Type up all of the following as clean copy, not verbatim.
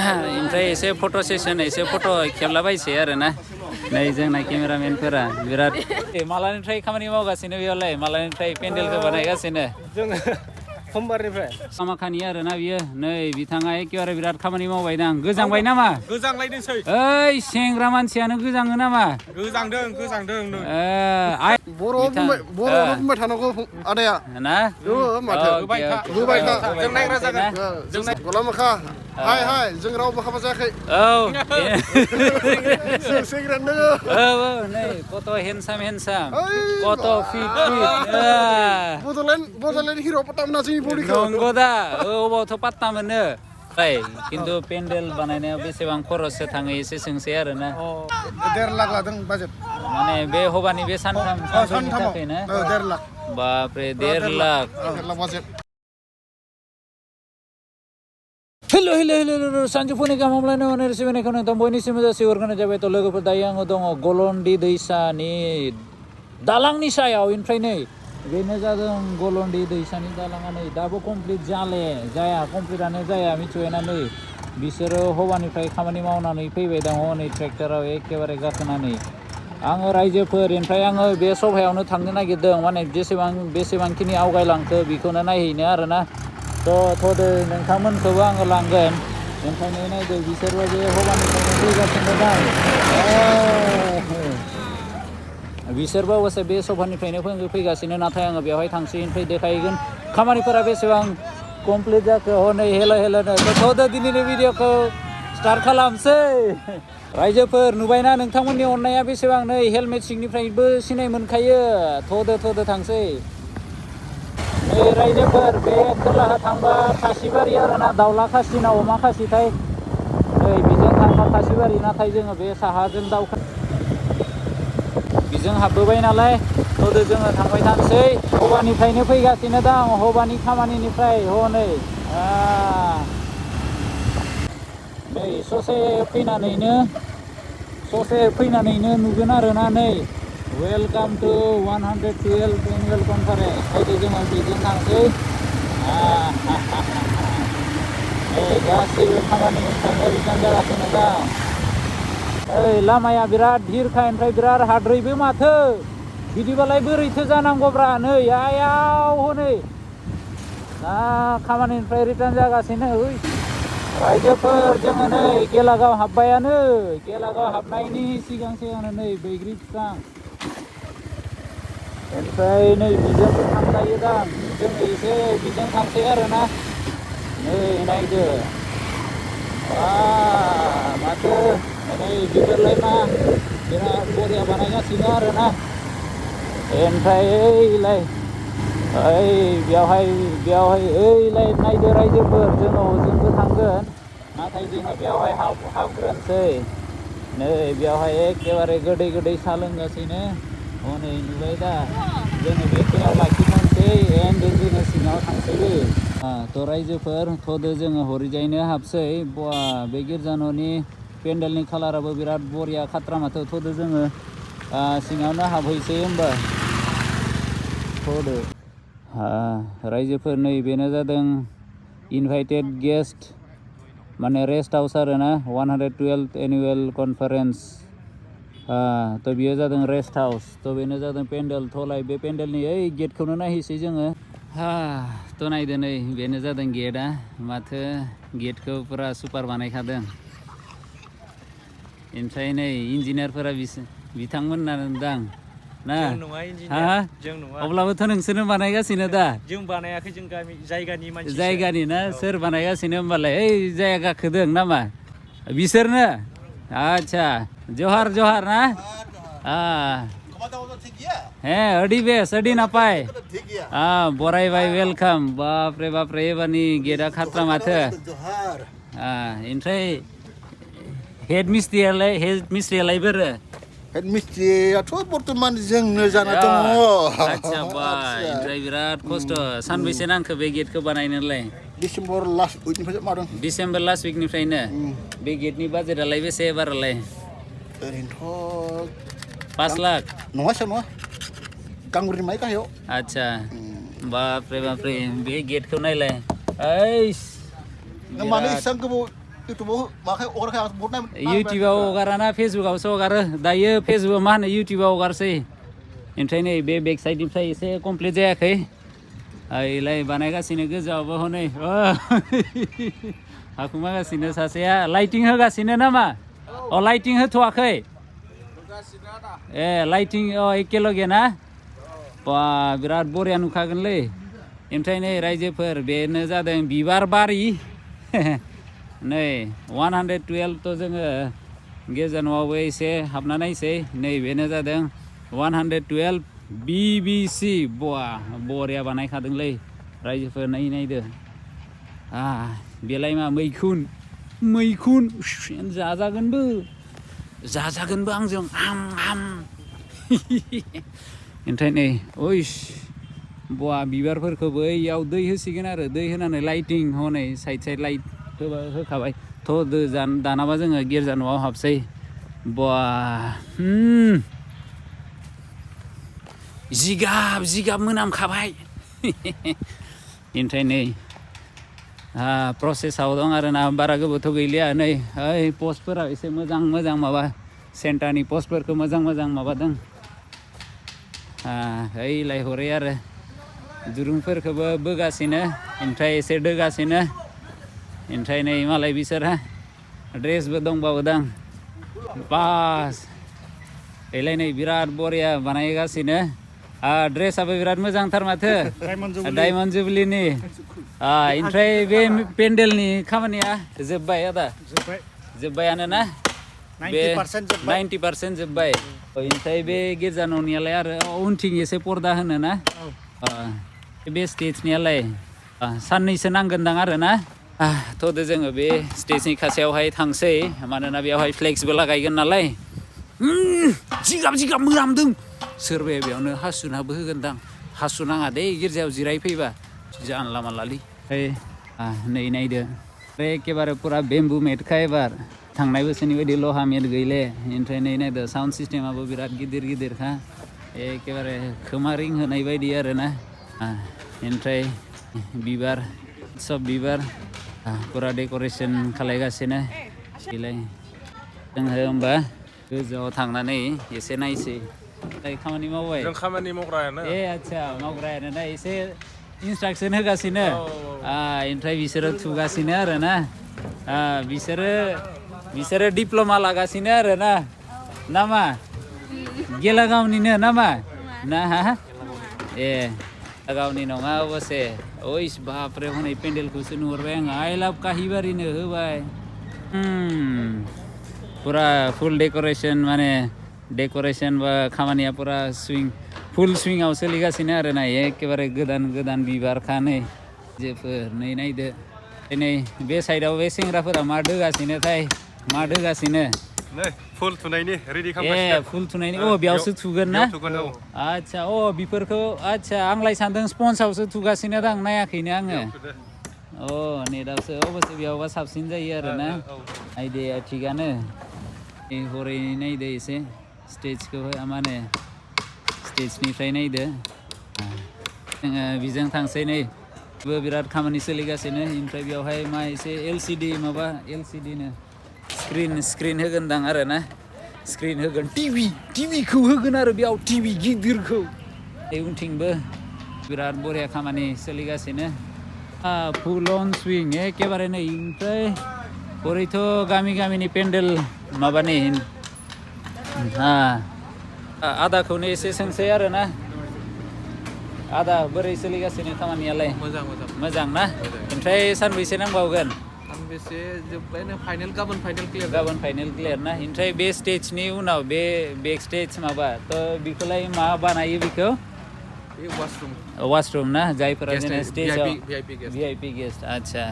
ओमफ्राय एसे फट' सेसन एसे फट' खेबलाबायसै आरो ना नै जोंना केमेरामेनफोरा बिराद मालानिफ्राय खामानि मावगासिनो बेयावलाय मालानिफ्राय पेन्डेलखौ बानायगासिनो जोङो समबारनिफ्राय सामाखानि आरो ना बियो नै बिथाङा एखेबारे बिराद खामानि मावबाय दां गोजांबाय नामा गोजांलायदोंसै ओइ सेंग्रा मानसियानो गोजाङो नामा गोजांदों बर'आव बुंबाय थानांगौ आदाया ना माथो होबाय था जों नायग्रा जागोन जों गलामखा हाय हाय जों रावबो हाबा जायाखै औ सेंग्रायानो दोङो औ नै कत' हेन्डसाम कत' फिट बड'लेण्ड हिर' पटामना जोंनि बडिखौ नंगौ दा अबावथ' पात्ता मोनो खिन्थु पेन्डेल बानायनायाव बेसेबां खरससो थाङो एसे सोंसै आरो ना 1.5 लाख लादों बाजेट माने बे हबानि बे सानथामनि थाखाय ना 1.5 लाख बापरे 1.5 लाख बाजेट हेल' सानजौफुनि गाहाम हामलायनाय होननानै सिबिनायखौ नोंथां बयनिसिमबो जासिहरग्रोनाय जाबाय थ' लोगोफोर दायो आङो दङ गलन्दि दैसानि दालांनि सायाव ओमफ्राय नै बेनो जादों गलन्दि दैसानि दालाङा नै दाबो कमप्लिट जाया कमप्लिटानो जाया मिथिबायना नै बिसोरो हवानिफ्राय खामानि मावनानै फैबाय दङ नै ट्रेक्टराव एखेबारे गाखोनानै आङो रायजोफोर ओमफ्राय आङो बे सभायावनो थांनो नागिरदों माने बेसेबांखिनि आवगायलांखो बेखौनो नायहैनो आरोना थ'दो नोंथांमोनखौबो आङो लांगोन ओंखायनो नायदो बिसोरबो बे हवानिफ्रायनो फैगासिनो दं बिसोरबो अबसे बे सभानिफ्रायनो फैगासिनो नाथाय आङो बेवहाय थांसै ओमफ्राय देखायगोन खामानिफोरा बेसेबां कमप्लिट जाखो हनै हेल' थ'दो दिनैनि भिडिअखौ स्टार्ट खालामसै रायजोफोर नुबायना नोंथांमोननि अननाया बेसेबां नै हेलमेट सिंनिफ्रायबो सिनाय मोनखायो थ'दो थांसै नै रायजोफोर बे खोलाहा थांबा खासिबारि आरोना दाउला खासि ना अमा खासिथाय नै बेजों थांबा खासिबारि नाथाय जोङो बे साहाजों बिजों हाबबोबाय नालाय थ'दो जोङो थांबाय थानोसै हबानिफ्रायनो फैगासिनो दं हबानि खामानिनिफ्राय हनै नै ससे फैनानैनो नुगोन आरोना नै वेलकाम टु 112 एनुवेल कनफारेन्स फैदो जोङो बेजों थांसै गासैबो खामानिनिफ्रायनो रिटार्न जागासिनो दं ओइ लामाया बिराद भिरखा ओमफ्राय बिराद हाद्रैबो माथो बिदिबालाय बोरैथो जानांगौब्रा नै आयाव हनै खामानिनिफ्राय रिटार्न जागासिनो रायजोफोर जोङो नै गेलागाव हाबबायानो गेलागाव हाबनायनि सिगांनो नै बैग्रि बिफां ओमफ्राय नै बिजोंबो थांजायो दां जोङो एसे बिजों थांसै आरोना नै नायदो माथो नै बिफोरलाय मा बिराद बरिया बानायगासिनो आरोना ओमफ्राय बेयावहाय ओइलाय नायदो रायजोफोर जोङो हजोंबो थांगोन नाथाय जोङो बेवहाय हाबग्रोनोसै नै बेवहाय एखेबारे गोदै साहा लोंगासिनो हनै नुबाय दा जोङो बेखिनियाव लाखिथारसै एन्ड जोङो सिङाव थांसैलै थ' रायजोफोर थ'दो जोङो हरैजायनो हाबसै बे गिर्जा न'नि पेन्डेलनि कालाराबो बिराद बरिया खाथ्रा माथो थ'दो जोङो सिङावनो हाबहैसै होमबा थ'दो रायजोफोर नै बेनो जादों इनभाइटेड गेस्ट माने रेस्ट हाउस आरोना 112 एनुवेल कनफारेन्स थ' बेयो जादों रेस्ट हाउस थ' बेनो जादों पेन्डेल थ'लाय बे पेन्डेलनि ओइ गेटखौनो नायहैसै जोङो थ' नायदो नै बेनो जादों गेटआ माथो गेटखौ फुरा सुपार बानायखादों ओमफ्राय नै इन्जिनियारफोरा बिथांमोनना दां ना जों नङा अब्लाबोथ' नोंसोरनो बानायगासिनो दा जों बानायाखै जों जायगानि ना सोर बानायगासिनो होमबालाय ओइ जायगा गाखोदों नामा बिसोरनो आच्छा जहार ना अडी बेस अडी नापाय बरायबाय वेलकाम बापरे एबारनि गेटआ खात्रा माथो ओमफ्राय हेड मिस्ट्रियालाय बोरो हेड मिस्ट्रियाथ' बर्थमान जोंनो जाना दङ आच्छा ओमफ्राय बिराद खस्थ' सानबैसे नांखो बे गेटखौ बानायनोलाय डिसेम्बर लास्ट उइकनिफ्राय मावदों डिसेम्बर लास्ट उइकनिफ्रायनो बे गेटनि बाजेटआलाय बेसे एबारालाय ओरैनोथ' 5 लाख नङा गांब्रै माइ गाहायाव आच्छा बापरे बे गेटखौ नायलाय ओइस मानो इसां गोबाव इउटुबाव हगाराना फेसबुकावसो हगारो दायो फेसबुकाव मा होनो इउटुबाव हगारसै ओमफ्राय नै बे बेक साइडनिफ्राय एसे कमप्लिट जायाखै ओइलाय बानायगासिनो गोजौआवबो हनै हाखुमागासिनो सासेया लाइटिं होगासिनो नामा अ लाइटिं होथ'वाखै ए लाइटिं अ एखेलगे ना बा बिराद बरिया नुखागोनलै ओमफ्राय नै रायजोफोर बेनो जादों बिबार बारि नै 112 थ' जोङो गेजेर न'आवबो एसे हाबना नायसै नै बेनो जादों 112 BBC बवा बरिया बानायखादोंलै रायजोफोर नायदो बेलाय मा मैखुन जाजागोनबो आंजों आम ओमफ्राय नै ओइस बवा बिबारफोरखौबो ओइयाव दै होसिगोन आरो दै होनानै लाइटिं हनै साइड लाइट होखाबाय थ' दानाबा जोङो गिर्जा न'आव हाबसै बवा जिगाब मोनामखाबाय ओमफ्राय नै प्रसेसआव दं आरोना बारा गोबावथ' गैलिया नै ओइ पस्टफोरा एसे मोजां माबा सेन्टारनि पस्टफोरखौ मोजां माबादों ओइलाय हरै आरो दुरुंफोरखौबो बोगासिनो ओमफ्राय एसे दोगासिनो ओमफ्राय नै मालाय बिसोरहा ड्रेसबो दंबावोदां बास ओइलाय नै बिराद बरिया बानायगासिनो ड्रेसाबो बिराद मोजांथार माथो डायमन्ड जुबलिनि ओमफ्राय बे पेन्डेलनि खामानिया जोब्बाय आदा जोब्बायानो ना बे 90% जोब्बाय ओमफ्राय बे गिर्जा न'नियालाय आरो उनथिं एसे पर्दा होनो ना बे स्टेजनियालाय साननैसो नांगोनदां आरो ना थ'दो जोङो बे स्टेजनि खाथियावहाय थांसै मानोना बेयावहाय फ्लेक्सबो लागायगोन नालाय जिगाब मोनामदों सोरबाया बेयावनो हासुनाबो होगोनदां हासुनाङा दे गिर्जायाव जिरायफैबा जानला मानलालै नै नायदो एखेबारे पुरा बेम्बु मेटखा एबार थांनाय बोसोरनि बायदि लहा मेट गैले ओमफ्राय नै नायदो साउन्ड सिस्टेमाबो बिराद गिदिरखा एखेबारे खोमा रिं होनाय बायदि आरोना ओमफ्राय सब बिबार पुरा डेक'रेसन खालायगासिनो बेलाय जोङो होमबा गोजौआव थांनानै एसे नायसै खामानि मावबाय जों खामानि मावग्रायानो आदसा मावग्रायानो ना एसे इन्सट्राक्सन होगासिनो ओमफ्राय बिसोरो थुगासिनो आरोना बिसोरो डिप्ल'मा लागासिनो आरोना नामा गेलागावनिनो नामा ना गावनि नङा अबसे ओइस बापरे हनै पेन्डेलखौसो नुहुरबाय आङो आइ लाभ काहिबारिनो होबाय पुरा फुल डेक'रेसन माने डेक'रेसन बा खामानिया पुरा फुल सुइंआव सोलिगासिनो आरोना एखेबारे गोदान बिबारखा नै जेफोर नै नायदो नै बे साइडआव बे सेंग्राफोरा मा दोगासिनो फुल थुनायनि रेडि खालामगासिनो फुल थुनायनि बेयावसो थुगोन ना आदसा बेफोरखौ आदसा आंलाय सानदों स्पन्सावसो थुगासिनो दां नायाखैनो आङो नेटआवसो अबसे बेयावबा साबसिन जायो आरोना आइडिया थिगानो हरै नायदो एसे स्टेजखौ माने स्टेजनिफ्राय नायदो जोङो बिजों थांसै नै बिराद खामानि सोलिगासिनो ओमफ्राय बेयावहाय मा एसे एलसिडिनो स्क्रिन होगोनदां आरोना स्क्रिन होगोन टिभिखौ होगोन आरो बेयाव टिभि गिदिरखौ उनथिंबो बिराद बरिया खामानि सोलिगासिनो फुल अन सुइं एखेबारे नै ओमफ्राय हरैथ' गामिनि पेन्डेल माबानि आदाखौनो एसे सोंसै आरोना आदा बोरै सोलिगासिनो खामानियालाय मोजां ना ओमफ्राय सानबैसे नांबावगोन सानबैसे जोब्बायनो गाबोन फाइनेल क्लियार ना ओमफ्राय बे स्टेजनि उनाव बे बेक स्टेज माबा थ' बेखौलाय मा बानायो बेखौ वाशरुम ना जायफोरा जेनेबा स्टेजाव भिआइपि गेस्ट आदसा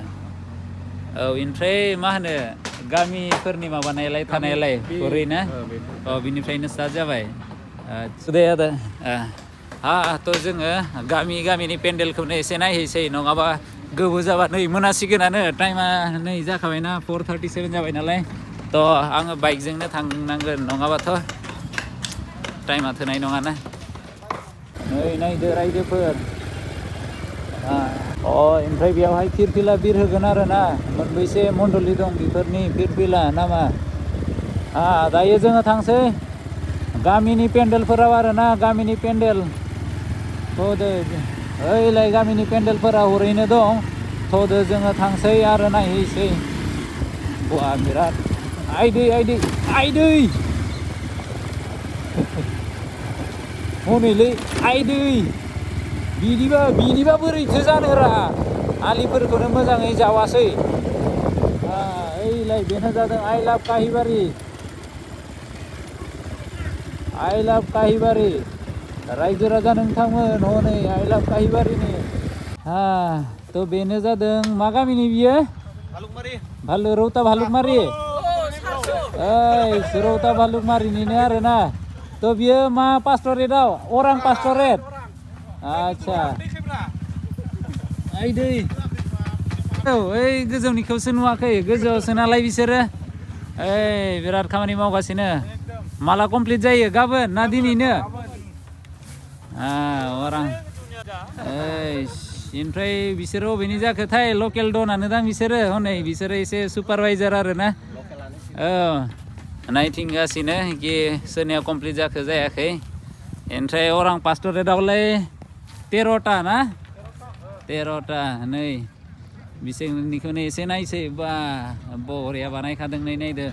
ओमफ्राय मा होनो गामिफोरनि माबानायालाय थानायालाय हरै ना बिनिफ्रायनो स्टार्ट जाबाय दे आदा थ' जोङो गामिनि पेन्डेलखौनो एसे नायहैसै नङाबा गोबाव जाबा नै मोनासिगोनानो टाइमा नै जाखाबायना 4:37 जाबाय नालाय थ' आङो बाइकजोंनो थांनांगोन नङाबाथ' टाइमा थोनाय नङाना नै नायदो रायजोफोर ओमफ्राय बेयावहाय फिरफिला बिरहोगोन आरो ना मोनबैसे मण्डलि दं बेफोरनि फिरफिला नामा दायो जोङो थांसै गामिनि पेन्डेलफोराव आरो ना गामिनि पेन्डेल थ'दो ओइलाय गामिनि पेन्डेलफोरा हरैनो दं थ'दो जोङो थांसै आरो नायहैसै बा बिराद आइदै हनैलै आइदै बिदिबा बोरैथो जानो रा आलिफोरखौनो मोजाङै जावासै ओइलाय बेनो जादों आइ लाभ काहिबारि रायजो राजा नोंथांमोन हनै आइ लाभ काहिबारिनि थ' बेनो जादों मा गामिनि बियो रौता भालुकमारि रौता भालुकमारिनिनो आरो ना थ' बियो मा पास्टरेटआव अरां पास्टरेट आच्छा आइदै ओइ गोजौनिखौसो नुवाखै गोजौआवसो नालाय बिसोरो बिराद खामानि मावगासिनो माला कमप्लिट जायो गाबोन ना दिनैनो अरां ओमफ्राय बिसोरो अबेनि जाखोथाय लकेल दनानो दां बिसोरो हनै बिसोरो एसे सुपारभाइजार आरो ना नायथिंगासिनो कि सोरनिया कमप्लिट जाखो जायाखै ओमफ्राय अरां पास्टरेटआवलाय 13टा ना 13टा नै बिसोरनिखौनो एसे नायसै बा बरिया बानायखादों नै नायदो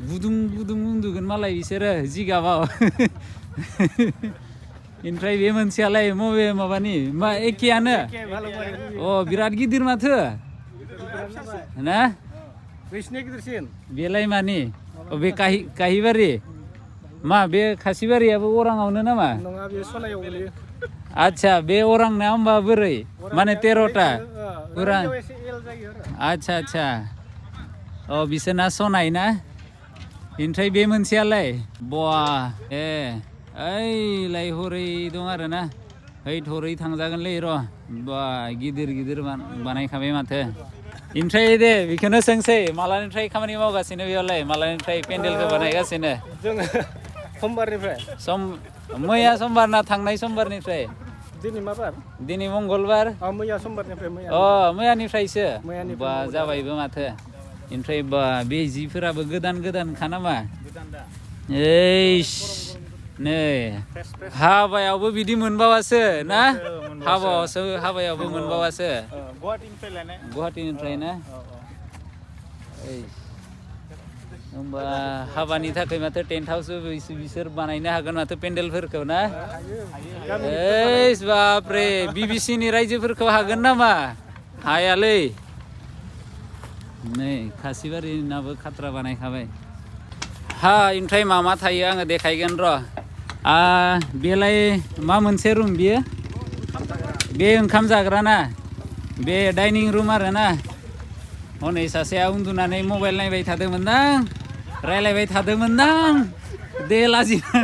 गुदुं उन्दुगोन मालाय बिसोरो जिगाबाव ओमफ्राय बे मोनसेयालाय मबे माबानि मा एखेयानो बिराद गिदिर माथो ना बेलाय मानि बे काहिबारि मा बे खासिबारियाबो अराङावनो नामा आच्छा बे अरांना होमबा बोरै माने 13टा अरां आच्छा बिसोरना सनाय ना ओमफ्राय बे मोनसेयालाय बा ओइलाय हरै दं आरो ना हरै थांजागोनलै र' बा गिदिर बानायखाबाय माथो ओमफ्राय दे बेखौनो सोंसै मालानिफ्राय खामानि मावगासिनो बेयावलाय मालानिफ्राय पेन्डेलखौ बानायगासिनो जोङो समबारनिफ्राय मैया समबार ना थांनाय समबारनिफ्राय दिनै मा बार दिनै मंगलबार मैया समबारनिफ्राय मैयानिफ्रायसो बा जाबायबो माथो ओमफ्राय बा बे जिफोराबो गोदानखा नामा नै हाबायावबो बिदि मोनबावासो ना हाबायावबो मोनबावासो गुवाहाटीनिफ्राय ना होमबा हाबानि थाखाय माथो टेन्ट हाउस बिसोर बानायनो हागोन माथो पेन्डेलफोरखौ ना बापरे BBC-नि रायजोफोरखौ हागोन नामा हायालै नै खासिबारिनाबो खाथ्रा बानायखाबाय ओमफ्राय मा थायो आङो देखायगोन र' बेलाय मा मोनसे रुम बियो बे ओंखाम जाग्रा ना बे डाइनिं रुम आरो ना हनै सासेया उन्दुनानै मबाइल नायबाय थादोंमोनदां रायलायबाय थादोंमोनदां दे लाजिना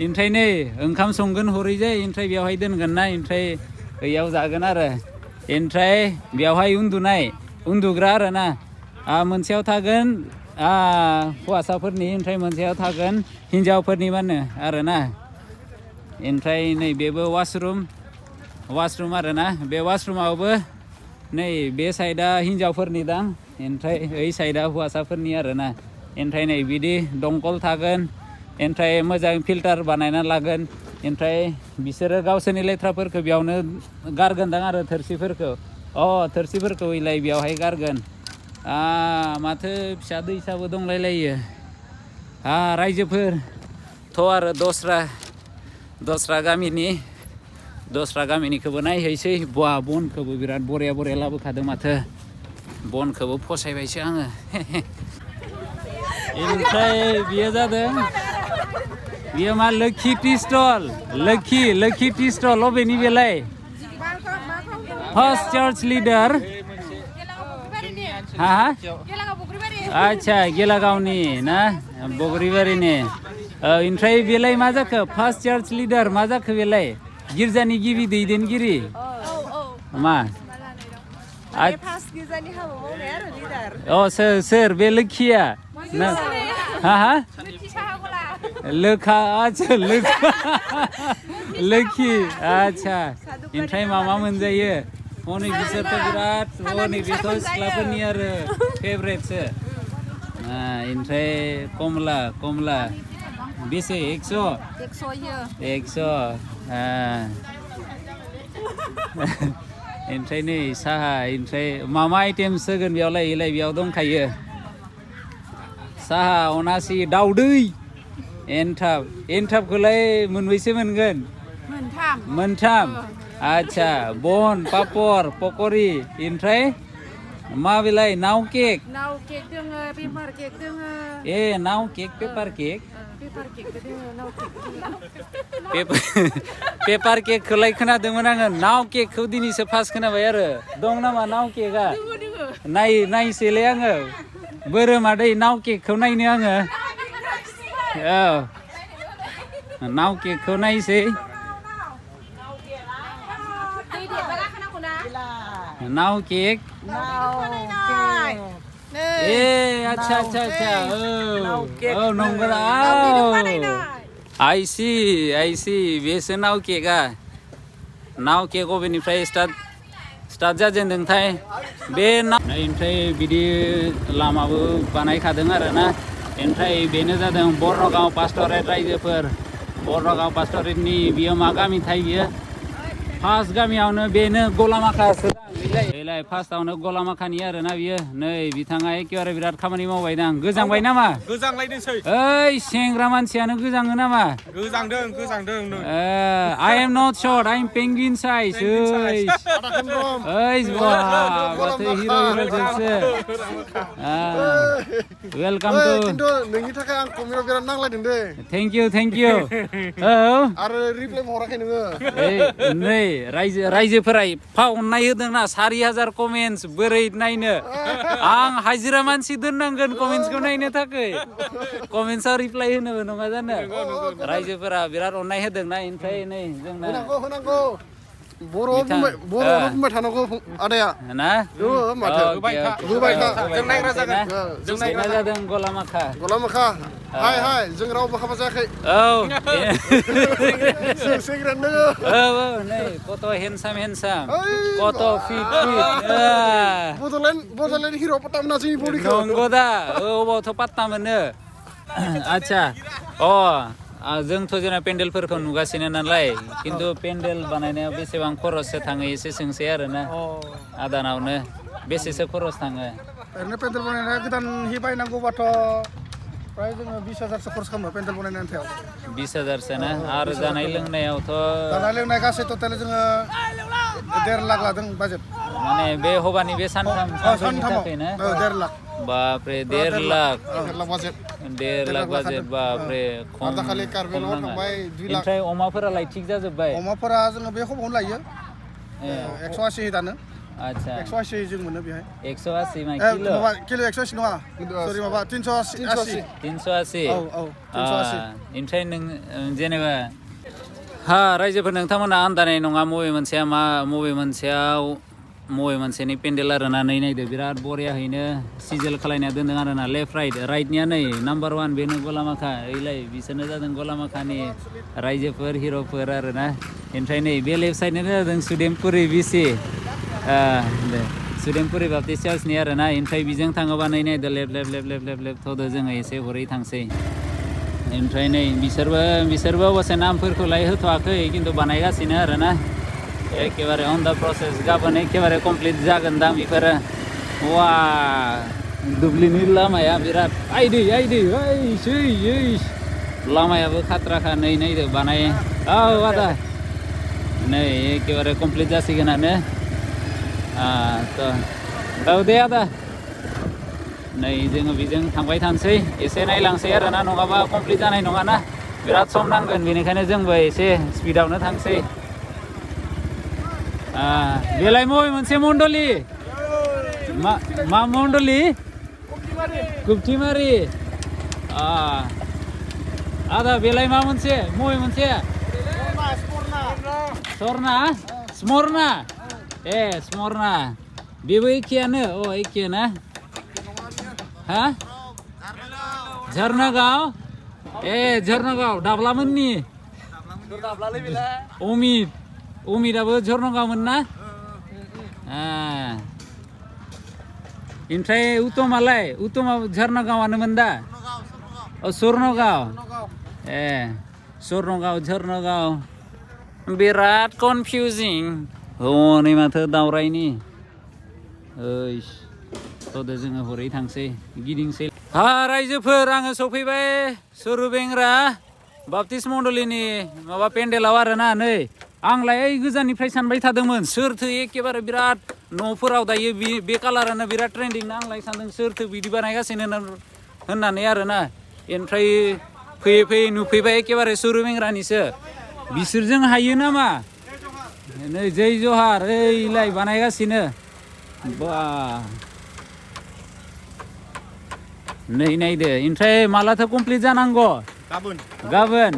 ओमफ्राय नै ओंखाम संगोन हरैजाय ओमफ्राय बेवहाय दोनगोन ना ओमफ्राय बैयाव जागोन आरो ओमफ्राय बेवहाय उन्दुग्रा आरो ना मोनसेयाव थागोन हौवासाफोरनि ओमफ्राय मोनसेयाव थागोन हिन्जावफोरनि मानो आरो ना ओमफ्राय नै बेबो वाशरुम आरो ना बे वाशरुमावबो नै बे साइडआ हिन्जावफोरनि दां ओमफ्राय ओइ साइडआ हौवासाफोरनि आरो ना ओमफ्राय नै बिदि दंखल थागोन ओमफ्राय मोजां फिल्टार बानायना लागोन ओमफ्राय बिसोरो गावसोरनि लेथ्राफोरखौ बेयावनो गारगोनदां आरो थोरसिफोरखौ इलाय बेयावहाय गारगोन माथो फिसा दैसाबो दंलायलायो रायजोफोर थ' आरो दस्रा गामिनिखौबो नायहैसै बनखौबो बिराद बरिया लाबोखादों माथो बनखौबो फसायबायसो आङो ओमफ्राय बियो जादों बियो मा लोक्षि टि स्टल अबेनि बेलाय फार्स्ट चार्च लिडार आच्छा गेलागावनि ना बग्रिबारिनि ओमफ्राय बेलाय मा जाखो फार्स्ट चार्च लिडार मा जाखो बेलाय गिर्जानि गिबि दैदेनगिरि मा सोर बे लोक्षिया लोक्षि आच्छा ओमफ्राय मा मोनजायो हनै बिसोरथ' बिराद हनै बेथ' सिख्लाफोरनि आरो फेभरेटसो ओमफ्राय कमला बेसे 100 ओमफ्राय नै साहा ओमफ्राय मा आइटेम होगोन बेयावलाय बेयाव दंखायो साहा अनासि दाउदै एनथाबखौलाय मोनबैसे मोनगोन मोनथाम आच्छा बन पापर पकरि ओमफ्राय मा बेलाय नाव केक दोङो पेपार केक दोङो ए नाव केक पेपार केक पेपार केकखौलाय खोनादोंमोन आङो नाव केकखौ दिनैसो फार्स्ट खोनाबाय आरो दं नामा नाव केकआ नायसैलाय आङो बोरो मादै नाव केकखौ नायनो आङो औ नाव केकखौ नायसै नाव केक ए अच्छा औ नंगौ आइसि बेसो नाव केकआ नाव केक अबेनिफ्राय स्टार्ट जाजेनदोंथाय बे ओमफ्राय बिदि लामाबो बानायखादों आरोना ओमफ्राय बेनो जादों बरनगाव पास्टरेट रायजोफोर बरनगाव पास्टरेटनि बियो मा गामिथाय बियो फार्स्ट गामियावनो बेनो गलामाखासो बेलाय फार्स्टआवनो गलामाखानि आरोना बियो नै बिथाङा एखेबारे बिराद खामानि मावबाय दां गोजांबाय नामा गोजांलायदोंसै ओइ सेंग्रा मानसियानो गोजाङो नामा गोजांदों I am not short I am penguin size माथो हिरो जोंसो वेलकाम टु खिन्थु नोंनि थाखाय आं कमेन्टआव बिराद नांलायदों दे थेंक इउ औ आरो रिप्लाइ हराखै नोङो नै रायजोफोरा एफा अननाय होदोंना 4000 कमेन्टस बोरै नायनो आं हाजिरा मानसि दोननांगोन कमेन्टसखौ नायनो थाखाय कमेन्टसआव रिप्लाइ होनोबो नङा जानो रायजोफोरा बिराद अननाय होदोंना ओमफ्राय नै जोंना होनांगौ बर'आव बुंबाय थानांगौ आदाया ना होबाय था जों नायग्रा जादों गलामाखा हाय जों रावबो हाबा जायाखै औ सेंग्रायानो दोङो औ नै कत हेन्डसाम कत फिट बड'लेण्ड हिर' पात्ता मोना जोंनि बडिखौ नंगौ दा अबावथ' पात्ता मोनो आच्छा जोंथ' जेनेबा पेन्देलफोरखौ नुगासिनो नालाय खिन्थु पेन्देल बानायनायाव बेसेबां खरससो थाङो एसे सोंसै आरोना आदानावनो बेसेसो खरस थाङो ओरैनो पेन्देल बानायनाया गोदान हि बायनांगौबाथ' प्राय जोङो 20,000सो खरस खालामो पेन्देल बानायनायनि आन्थायाव 20,000सो ना आरो जानाय लोंनायावथ' जानाय लोंनाय गासै टटेल जोङो 1.5 लाख लादों बाजेट माने बे हबानि बे सानथामनि थाखाय ना 1.5 लाख बापरे 1.5 लाख बाजेट 1.5 लाख बाजेट बापरे खम दाखालि कार्बिआव थांबाय 2 लाख ओमफ्राय अमाफोरालाय थिग जाजोब्बाय अमाफोरा जोङो बे खमावनो लायो 180 दानो आच्छा 180 जों मोनो बेहाय 180 मा किल' 180 नङा सरि माबा 380 380 औ 380 ओमफ्राय नों जेनेबा रायजोफोर नोंथांमोना आन्दानाय नङा मबे मोनसेनि पेन्डेल आरोना नै नायदो बिराद बरियाहैनो सिजेल खालायना दोनदों आरोना लेफ्ट राइटनिया नै नाम्बार 1 बेनो गलामाखा ओइलाय बिसोरनो जादों गलामाखानि रायजोफोर हिर'फोर आरोना ओमफ्राय नै बे लेफ्ट साइडनो जादों सुदेमपुरि बिसि सुदेमपुरि बाप्टिस्ट चार्चनि आरोना ओमफ्राय बिजों थाङोबा नै नायदो लेफ्ट थ'दो जोङो एसे हरै थांसै ओमफ्राय नै बिसोरबो अबसे नामफोरखौलाय होथ'वाखै खिन्थु बानायगासिनो आरोना एखेबारे अन दा प्रसेस गाबोन एखेबारे कमप्लिट जागोन दां बेफोरो वा दुब्लिनि लामाया बिराद आइदै लामायाबो खाथ्राखा नै नायदो बानाय औ आदा नै एखेबारे कमप्लिट जासिगोनानो औ दे आदा नै जोङो बेजों थांबाय थानोसै एसे नायलांसै आरोना नङाबा कमप्लिट जानाय नङाना बिराद सम नांगोन बेनिखायनो जोंबो एसे स्पिडावनो थांसै बेलाय मबे मोनसे मण्डलि मा मण्डलि गुप्तिमारि आदा बेलाय मा मोनसे मबे मोनसे स्मरना स्मरना बेबो एखेयानो एखे ना झरनागाव झरनागाव दाब्लामोननि अमिताबो झरनागावमोन ना ओमफ्राय उत्तमालाय उत्तमा झरनगावआनोमोन दा स्वर्नगाव ए स्वर्नगाव झरनगाव बिराद कनफिउजिं हनै माथो दावरायनि ओइ थ'दो जोङो हरै थांसै गिदिंसै रायजोफोर आङो सफैबाय सुरुबेंग्रा बाप्टिस्ट मण्डलिनि माबा पेन्डेलाव आरोना नै आंलाय ओइ गोजाननिफ्राय सानबाय थादोंमोन सोरथो एखेबारे बिराद न'फोराव दायो बे कालारानो बिराद ट्रेन्डिं ना आंलाय सानदों सोरथो बिदि बानायगासिनो होननानै आरोना ओमफ्राय फैयै फैयै नुफैबाय एखेबारे सुरुबेंग्रानिसो बिसोरजों हायो नामा नै जै जहार ओइलाय बानायगासिनो बा नै नायदो ओमफ्राय मालाथो कमप्लिट जानांगौ गाबोन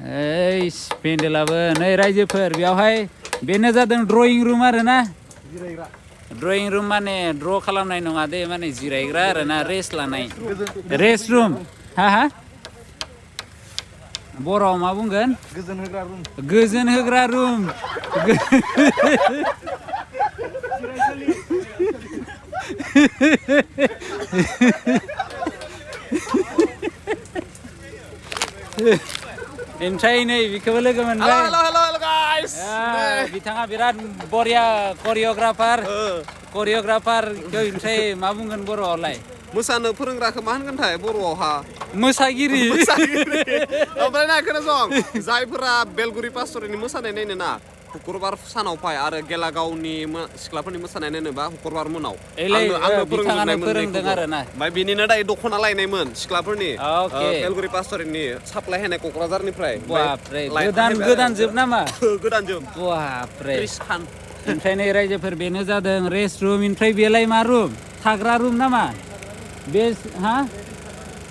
ओइ पेन्डेलाबो नै रायजोफोर बेयावहाय बेनो जादों ड्रयिं रुम आरोना ड्रयिं रुम माने ड्र खालामनाय नङा दे माने जिरायग्रा आरोना रेस्ट लानाय रेस्ट रुम हा बर'आव मा बुंगोन गोजोन होग्रा रुम ओमफ्राय नै बेखौबो लोगो मोनबाय बिथाङा बिराद बरिया करिय'ग्राफार ओमफ्राय मा बुंगोन बर'आवलाय मोसानो फोरोंग्राखौ मा होनगोनथाय बर'आवहा मोसागिरि ओमफ्राय ना खोनासं जायफोरा बेलगुरि पास्टरनि मोसानाय नायनो ना शुक्रबार सानाव फाय आरो गेलागावनि सिख्लाफोरनि मोसानाय नायनोबा शुक्रबार मोनाव आंनो फोरोंदों आरोना ओमफ्राय बिनिनो दायो दख'ना लायनायमोन सिख्लाफोरनि बेलगुरि पास्टरनि साप्लाय होनाय क'क्राझारनिफ्राय गोदान जोब नामा गोदान जोब बापरे ओमफ्राय नै रायजोफोर बेनो जादों रेस्ट रुम ओमफ्राय बेलाय मा रुम थाग्रा रुम नामा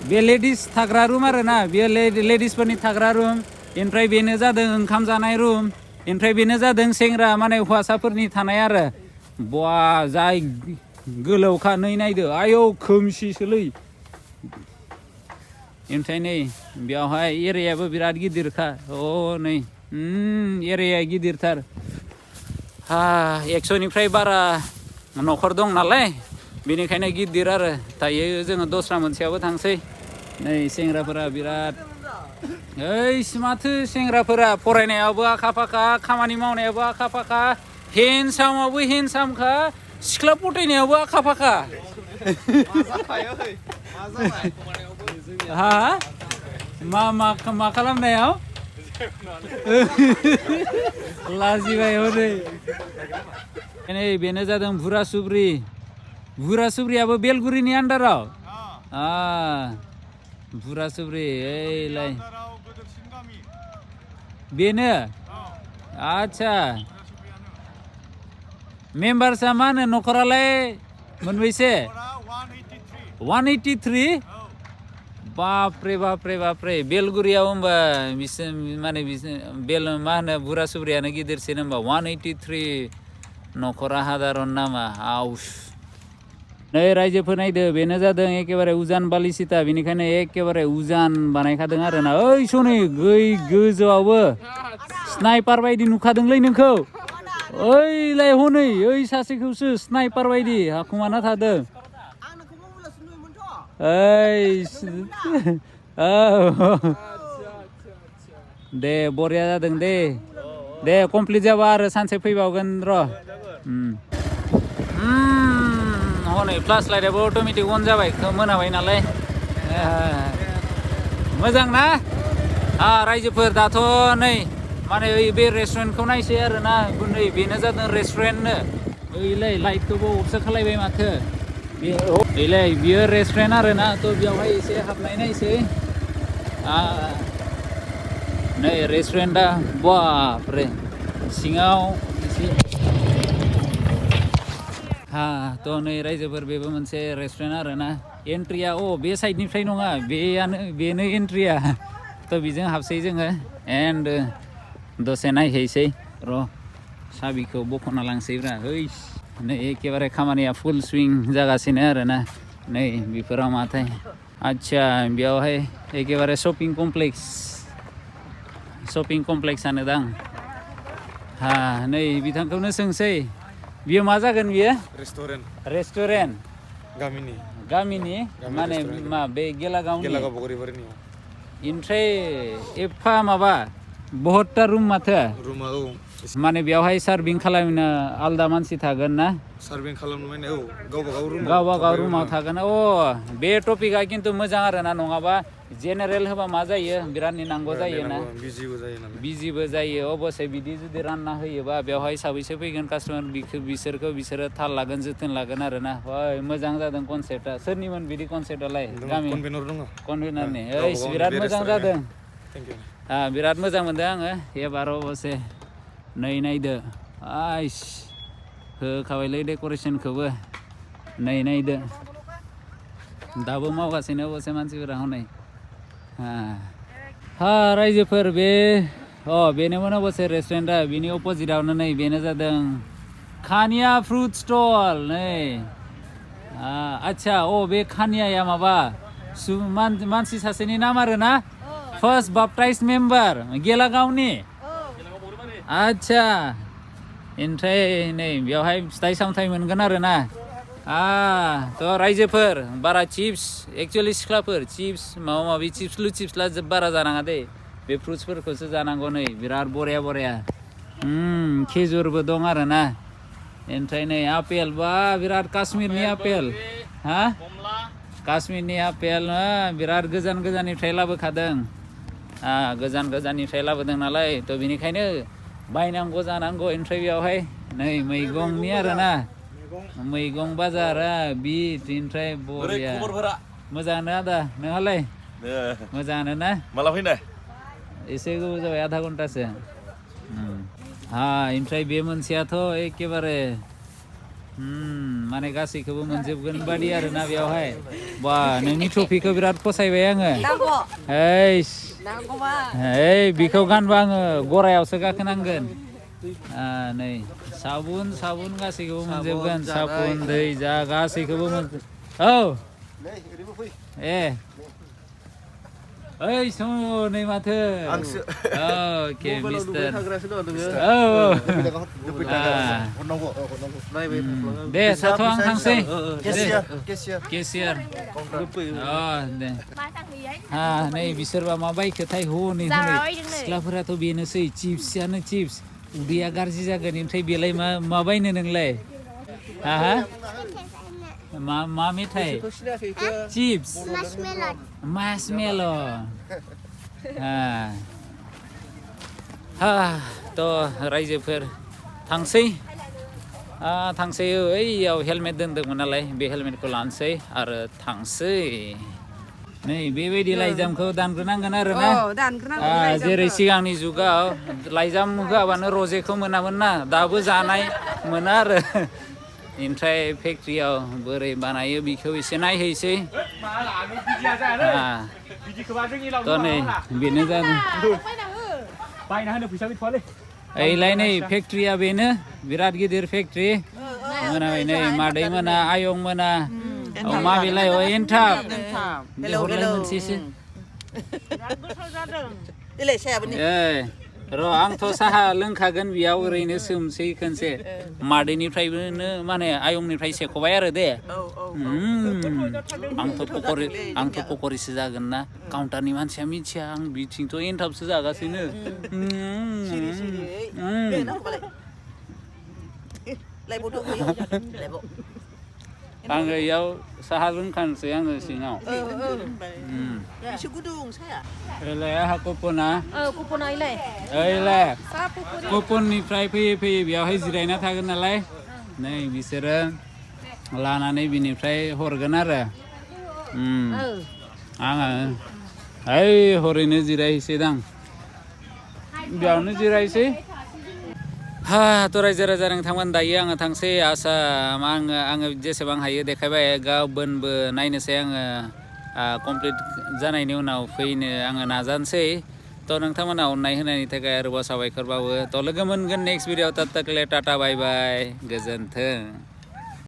बे लेडिस थाग्रा रुम आरोना बे लेडिसफोरनि थाग्रा रुम ओमफ्राय बेनो जादों ओंखाम जानाय रुम ओमफ्राय बेनो जादों सेंग्रा माने हौवासाफोरनि थानाय आरो बा जाय गोलावखा नै नायदो आयौ खोमसिसोलै ओमफ्राय नै बेयावहाय एरियाबो बिराद गिदिरखा नै एरिया गिदिरथार 100निफ्राय बारा न'खर दं नालाय बेनिखायनो गिदिर आरो दायो जोङो दस्रा मोनसेयावबो थांसै नै सेंग्राफोरा बिराद माथो सेंग्राफोरा फरायनायावबो आखा फाखा खामानि मावनायावबो आखा फाखा हेन्डसामावबो हेन्डसामखा सिख्ला पटायनायावबो आखा फाखा मा खालामनायाव लाजिबाय हनै नै बेनो जादों भुरा सुब्रियाबो बेलगुरिनि आन्दाराव भुरा सुब्रि ओइलाय बेनो आच्छा मेम्बार्सआ मा होनो न'खरालाय मोनबैसे 183 बापरे बेलगुरियाव होमबा बिसोर माने मा होनो भुरा सुब्रियानो गिदिरसिन होमबा 183 न'खरा हादारन नामा आउस नै रायजोफोर नायदो बेनो जादों एखेबारे उजान बालिसिता बेनिखायनो एखेबारे उजान बानायखादों आरोना ओइ सनै गोजौआवबो स्नाइपार बायदि नुखादोंलै नोंखौ ओइलाय हनै ओइ सासेखौसो स्नाइपार बायदि हाखुमाना थादों दे बरिया जादों दे कमप्लिट जाबा आरो सानसे फैबावगोन र' हनै फ्लास लाइटआबो अट'मेटिक अन जाबाय मोनाबाय नालाय मोजां ना रायजोफोर दाथ' नै माने ओइ बे रेस्टुरेन्टखौ नायसै आरोना नै बेनो जादों रेस्टुरेन्टनो ओइलाय लाइटखौबो अफसो खालायबाय माथो ओइलाय बियो रेस्टुरेन्ट आरोना थ' बेयावहाय एसे हाबनाय नायसै नै रेस्टुरेन्टआ बापरे सिङाव एसे थ' नै रायजोफोर बेबो मोनसे रेस्टुरेन्ट आरोना एन्ट्रिया बे साइडनिफ्राय नङा बेनो एन्ट्रिया थ' बेजों हाबसै जोङो एन्ड दसे नायहैसै र' साबिखौ बख'ना लांसैब्रा नै एखेबारे खामानिया फुल सुइं जागासिनो आरोना नै बेफोराव माथाय आच्छा बेयावहाय एखेबारे शपिं कमप्लेक्सआनो दां नै बिथांखौनो सोंसै बियो मा जागोन बियो रेस्टुरेन्ट रेस्टुरेन्ट गामिनि गामिनि माने रेस्टुरेन्ट। मा बे गेलागावनि गेलागाव बगरिबारिनि ओमफ्राय एफा माबा बहुतटा रुम माथो रुमा औ माने बेवहाय सार्भिं खालामनो आलदा मानसि थागोन ना सार्भिं खालामनो माने औ गावबागाव रुमाव गावबागाव रुमाव थागोन बे टपिकआ खिन्थु मोजां आरोना नङाबा जेनेरेल होबा मा जायो बिराद नेनांगौ जायोना बिजिबो जायो नालाय बिजिबो जायो अबसे बिदि जुदि रानना होयोबा बेवहाय साबैसे फैगोन कास्टमार बिसोरो थाल लागोन जोथोन लागोन आरोना ओइ मोजां जादों कनसेप्टआ सोरनिमोन बिदि कनसेप्टआलाय गामि कनभेनर दङ कनभेनारनि गावबा ओइ गावनि बिराद बे मोजां रेस्टुरेन्टआ। जादों थेंक इउ बिराद मोजां मोनदों आङो एबार अबसे नै नायदो आइस होखाबायलै डेक'रेसनखौबो नै नायदो दाबो मावगासिनो अबसे मानसिफोरा हनै रायजोफोर बे बेनोमोन अबसे रेस्टुरेन्टआ बिनि अपोजिटआवनो नै बेनो जादों खानिया फ्रुट स्टल नै आच्छा बे खानियाया माबा मानसि सासेनि नाम आरोना फार्स्ट बाप्टाइज मेम्बार गेलागावनि आच्छा ओमफ्राय नै बेवहाय फिथाइ सामथाइ मोनगोन आरोना थ' रायजोफोर बारा चिप्स एक्सुवेलि सिख्लाफोर चिप्स माबा माबि चिप्सला बारा जानाङा दे बे फ्रुट्सफोरखौसो जानांगौ नै बिराद बरिया खेजुरबो दं आरोना ओमफ्राय नै आपेल बा बिराद काश्मिरनि आपेल काश्मिरनि आपेल बिराद गोजाननिफ्राय लाबोखादों गोजाननिफ्राय लाबोदों नालाय थ' बेनिखायनो बायनांगौ जानांगौ ओमफ्राय बेवहाय नै मैगंनि आरोना मैगं बाजारा बिट ओमफ्राय बरिया मोजाङानो आदा नोंहालाय मोजाङानो ना माला फैनाय एसे गोबाव जाबाय आधा घन्टासो ओमफ्राय बे मोनसेयाथ' एखेबारे माने गासैखौबो मोनजोबगोन बादि आरोना बेवहाय बा नोंनि ट्रफिखौ बिराद फसायबाय आङो बेखौ गानबा आङो गरायावसो गाखोनांगोन नै साबुन गासैखौबो मोनजोबगोन साबुन दै जा गासैखौबो ओइ नै माथो अके मिस्टार दे साथ' आं थांसै केसियार दे नै बिसोरबा मा बायखोथाय हनै सिख्लाफोराथ' बेनोसै चिप्सआनो चिप्स उदैया गाज्रि जागोन ओमफ्राय बेलाय मा बायनो नोंलाय मा मेथाइ चिप्स मासमेलन थ' रायजोफोर थांसै ओइयाव हेलमेट दोनदोंमोन नालाय बे हेलमेटखौ लानोसै आरो थांसै नै बेबायदि लाइजामखौ दानग्रोनांगोन आरोना जेरै सिगांनि जुगाव लाइजाम होआबानो रजेखौ मोनामोन ना दाबो जानाय मोना आरो ओमफ्राय फेक्ट्रियाव बोरै बानायो बेखौ एसे नायहैसै थ' नै बेनो जादों ओइलाय नै फेक्ट्रिया बेनो बिराद गिदिर फेक्ट्रि मोनाबाय नै मादै मोना आयं मोना मा बेलाय एनथाब हरलाय मोनसेसो र' आंथ' साहा लोंखागोन बेयाव ओरैनो सोमसै खनसे मादैनिफ्रायबो माने आयंनिफ्राय सेख'बाय आरो दे आंथ' पकरिसो जागोन ना काउन्टारनि मानसिया मिथिया आं बिथिंथ' एनथाबसो जागासिनो आङो इयाव साहा लोंखानोसै आङो सिङाव कुपननिफ्राय फैयै बेयावहाय जिरायना थागोन नालाय नै बिसोरो लानानै बिनिफ्राय हरगोन आरो आङो हरैनो जिरायहैसै दां बेयावनो जिरायसै थ' रायजो राजा नोंथांमोन दायो आङो थांसै आसाम आङो जेसेबां हायो देखायबाय गाबोनबो नायनोसै आङो कमप्लिट जानायनि उनाव फैनो आङो नाजानोसै थ' नोंथांमोना अननाय होनायनि थाखाय आरोबाव साबायखर बावो थ' लोगो मोनगोन नेक्स्ट भिडिअ' तब तक ले टाटा बाय बाय गोजोन्थों।